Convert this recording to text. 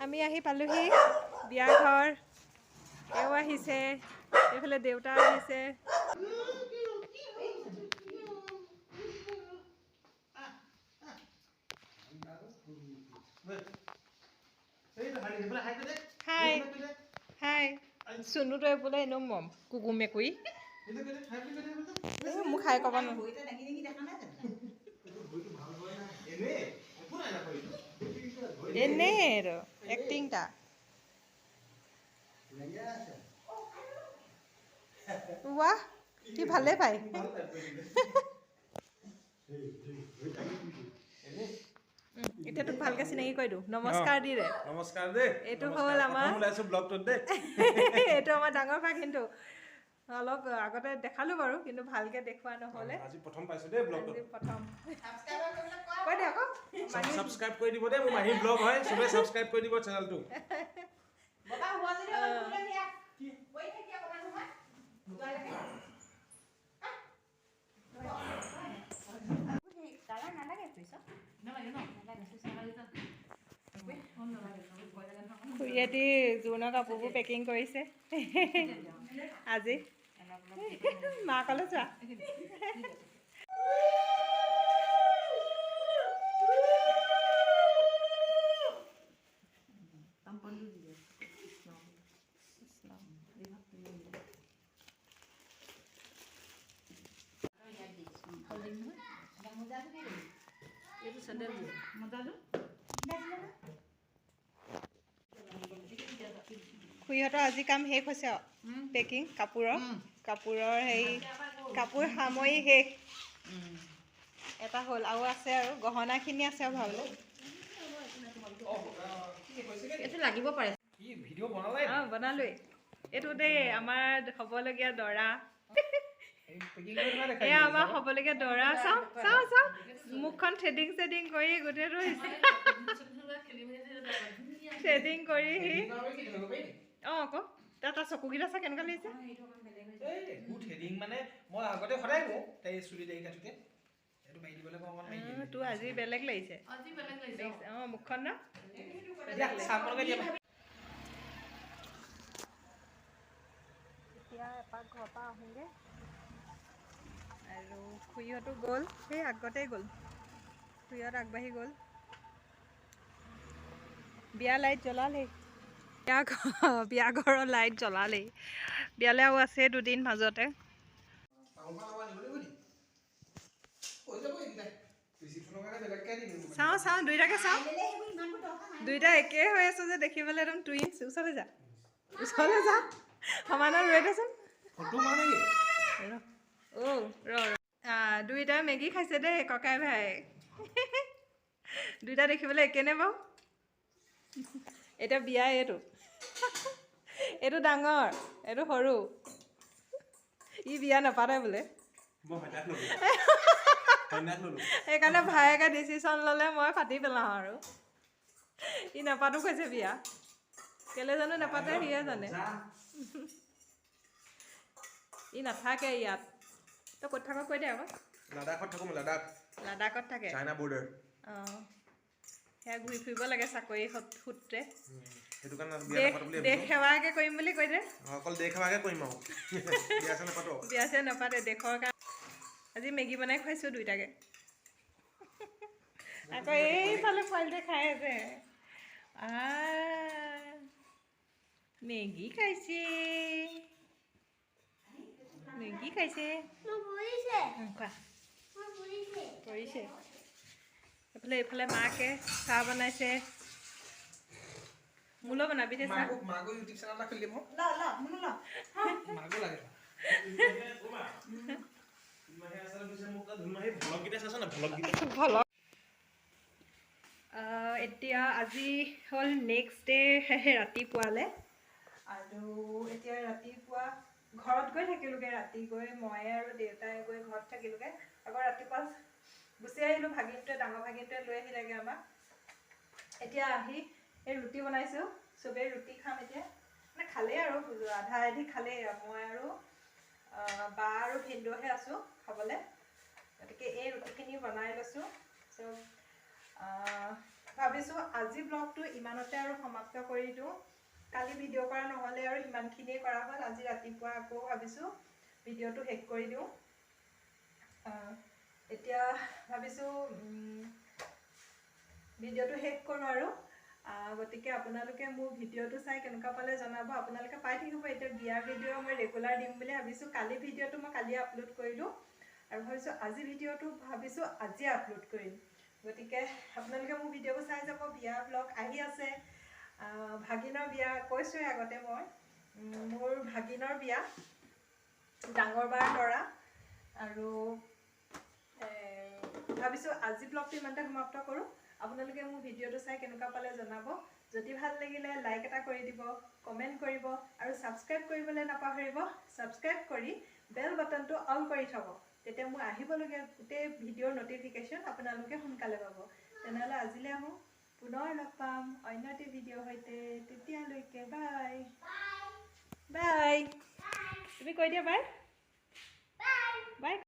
আমি আহি পালোহি বিয়া ঘৰ। এও আহিছে, এইফালে দেউতা আহিছে। হাই হাই, চুনুটোৱে বোলে এনেও মম কুকুৰ মেকুৰী মোক খাই ক'ব নোৱাৰো। এনেই আৰু এক্টিং টা। ৱাহ, কি ভালে পায়। এতিয়া তোক ভালকে চিনাকি কৰি দিওঁ। নমস্কাৰ দি দে। নমস্কাৰ দেই। এইটো হ'ল আমাৰ এইটো আমাৰ ডাঙৰ ভাগিনটো। অলপ আগতে দেখালো বাৰু, কিন্তু ভালকে দেখুওৱা নহ'লে। আজি প্ৰথম পাইছো দেই ব্লগটো। আজি প্ৰথম। কৈ দে আকৌ। সাবস্ক্ৰাইব কৰি দিব দেই, মোৰ মাহী ব্লগ হয়, সবে সাবস্ক্ৰাইব কৰি দিব চেনেলটো। বাবা হোৱা যদি অকণ দিয়া। বহি থাকি অকণমান সময়। যোৱালৈকে। খুৰীয়েটি জোৰোণৰ কাপোৰবোৰ পেকিং কৰিছে আজি। মাকলৈ যোৱা। খুৰীহঁতৰ আজি কাম শেষ হৈছে আৰু পেকিং কাপোৰৰ কাপোৰৰ হেৰি কাপোৰ সামৰি শেষ। এটা হ'ল আৰু আছে আৰু গহনাখিনি আছে আৰু ভাবলৈ। অঁ, বনালোৱেই। এইটো দেই আমাৰ হ'বলগীয়া দৰা। এয়া আমাৰ হ'বলগীয়া দৰা। চাওঁ চাওঁ চাওঁ, মুখখন থ্ৰেডিং চেডিং কৰি গোটেইটো থ্ৰেডিং কৰি সি। অঁ, আকৌ তাৰ চকুকেইটা চা কেনেকুৱা লাগিছে। তোৰ আজি বেলেগ লাগিছে। অঁ, মুখখন ন। এতিয়া এপাক ঘৰৰ পৰা আহোঁগৈ। আৰু খুৰীহঁতো গ'ল, সেই আগতেই গ'ল, খুৰীহঁত আগবাঢ়ি গ'ল। বিয়া লাইট জ্বলালেই, বিয়া ঘৰৰ লাইট জ্বলালেই। বিয়ালৈ আৰু আছে দুদিন মাজতে। চাওঁ চাওঁ দুইটাকে চাওঁ, দুইটা একেই হৈ আছো যে দেখিবলৈ একদম টুইনছ। ওচৰলৈ যা, ওচৰলৈ যা, সমানত ৰৈ দেচোন। অ' ৰ, দুইটাই মেগী খাইছে দেই ককাই ভাই। দুইটা দেখিবলৈ একেনে বাৰু। এতিয়া বিয়া এইটো, এইটো ডাঙৰ, এইটো সৰু। ই বিয়া নাপাতে বোলে, সেইকাৰণে ভায়েকে ডিচিশ্যন ল'লে মই পাতি পেলাওঁ আৰু। ই নাপাতো কৈছে বিয়া, কেলে জানো নাপাতে সিয়ে জানে। ই নাথাকে ইয়াত। তই ক'ত থাক কৈ দে আকৌ। লাডাখত থাকোঁ মই, লাডাখ। লাডাখত থাকে, চাইনা বৰ্ডাৰ। অঁ, সেয়া ঘূৰি ফুৰিব লাগে চাকৰি সূত্ৰে। সেইটো কাৰণে বিয়া নাপাতো বুলি দেশ সেৱাকে কৰিম বুলি কৈ দে। অকল দেশ সেৱাকে কৰিম আৰু, বিয়া চিয়া নাপাতো। বিয়া চিয়া নাপাতে দেশৰ কাৰণে। আজি মেগী বনাই খুৱাইছোঁ দুইটাকে। আকৌ এইফালে পোৱালিটোৱে খাই আছে। মেগী খাইছে, মেগী খাইছে। খোৱা পৰিছে। এইফালে এইফালে মাকে চাহ বনাইছে। মোলৈ বনাবি দে চাহ। এতিয়া আজি হ'ল নেক্সট ডে ৰাতিপুৱালে। আৰু এতিয়া ৰাতিপুৱা ঘৰত গৈ থাকিলোগৈ, ৰাতি গৈ মই আৰু দেউতাই গৈ ঘৰত থাকিলোগৈ। আকৌ ৰাতিপুৱা গুচি আহিলোঁ, ভাগিনটোৱে ডাঙৰ ভাগিনটোৱে লৈ আহিলেগৈ আমাক। এতিয়া আহি এই ৰুটি বনাইছোঁ, চবেই ৰুটি খাম এতিয়া। মানে খালেই আৰু আধা আধি খালেই, মই আৰু বা আৰু ভিনদেউহে আছোঁ খাবলৈ। গতিকে এই ৰুটিখিনি বনাই লৈছোঁ। চ' ভাবিছোঁ আজি ব্লগটো ইমানতে আৰু সমাপ্ত কৰি দিওঁ। কালি ভিডিঅ' কৰা নহ'লে আৰু ইমানখিনিয়ে কৰা হ'ল। আজি ৰাতিপুৱা আকৌ ভাবিছোঁ ভিডিঅ'টো শেষ কৰি দিওঁ। এতিয়া ভাবিছোঁ ভিডিঅ'টো শেষ কৰোঁ আৰু। গতিকে আপোনালোকে মোৰ ভিডিঅ'টো চাই কেনেকুৱা পালে জনাব। আপোনালোকে পাই থাকিব এতিয়া বিয়াৰ ভিডিঅ' মই ৰেগুলাৰ দিম বুলি ভাবিছোঁ। কালি ভিডিঅ'টো মই কালিয়ে আপলোড কৰিলোঁ আৰু ভাবিছোঁ আজি ভিডিঅ'টো ভাবিছোঁ আজিয়ে আপলোড কৰিম। গতিকে আপোনালোকে মোৰ ভিডিঅ'বোৰ চাই যাব। বিয়া ব্লগ আহি আছে, ভাগিনৰ বিয়া কৈছোঁৱেই আগতে মই, মোৰ ভাগিনৰ বিয়া, ডাঙৰ বাৰ ল'ৰা। আৰু ভাবিছোঁ আজি ব্লগটো ইমানতে সমাপ্ত কৰোঁ। আপোনালোকে মোৰ ভিডিঅ'টো চাই কেনেকুৱা পালে জনাব। যদি ভাল লাগিলে লাইক এটা কৰি দিব, কমেণ্ট কৰিব আৰু ছাবস্ক্ৰাইব কৰিবলৈ নাপাহৰিব। ছাবস্ক্ৰাইব কৰি বেল বাটনটো অন কৰি থ'ব, তেতিয়া মোৰ আহিবলগীয়া গোটেই ভিডিঅ'ৰ ন'টিফিকেশ্যন আপোনালোকে সোনকালে পাব। তেনেহ'লে আজিলৈ আহোঁ, পুনৰ লগ পাম অন্য এটি ভিডিঅ'ৰ সৈতে। তেতিয়ালৈকে বাই বাই। তুমি কৈ দিয়া বাই বাই।